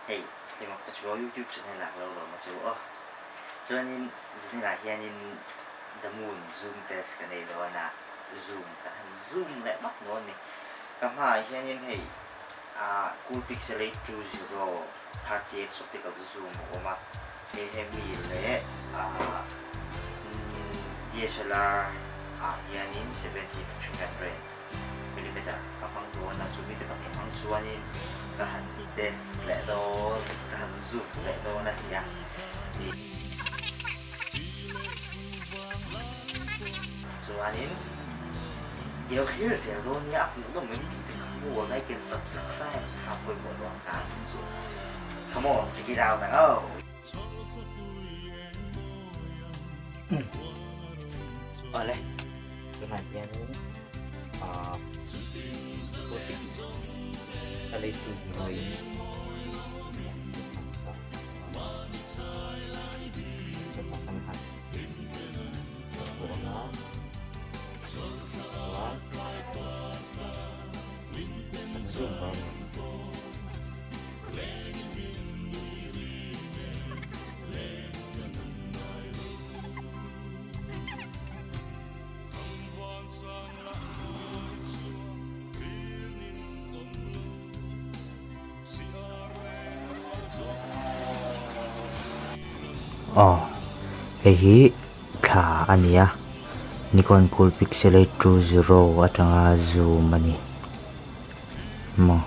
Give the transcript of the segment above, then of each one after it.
Hei Hlimawk Pachuau YouTube channel ah ka lo lawm a chu aw. Chuanin zaninah hianin The Moon Zoom test ka nei dawn a, Zoom kan han zoom leh vak dawn a ni. Ka hmaah hianin hei ah Coolpixel 820 30x optical zoom a awm a, hei hemi leh ah DSLR ah hianin 70 to 300. Millimeter ka hmang dawn a, chumi te pahnih hmang chuanin ka han test leh dawn, ka han zoom leh dawn a ni a. Chuanin i lo thlir zel dawn nia, a hmuh nawm em tih te kha hmu a, like and subscribe kha pawimawh dawn ta ang chu. Come on, check it out ang aw! Awle, tunah hianin ahh Politics a leitu hnuaiin kan han ang a, chuan kan zoom dawn a ni. Aw hei hi thla a ni a Nikon Coolpixel 820 atanga zoom a ni maw.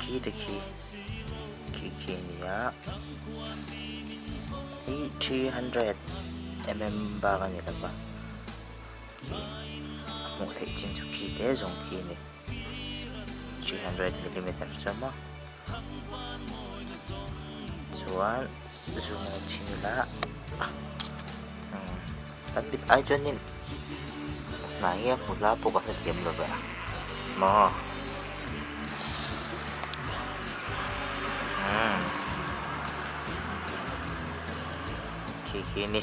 Khi te khi khi khi a ni a hi 300 mm bak a ni lo va a hmuh theih chin chu khi te zawng khi a ni 300 millimeter chuan maw chuan zoom out chhin ila kan mit ai chuanin hnai nge a hmu hla pawh ka hrethiam lo ve a maw umm khi khi a ni.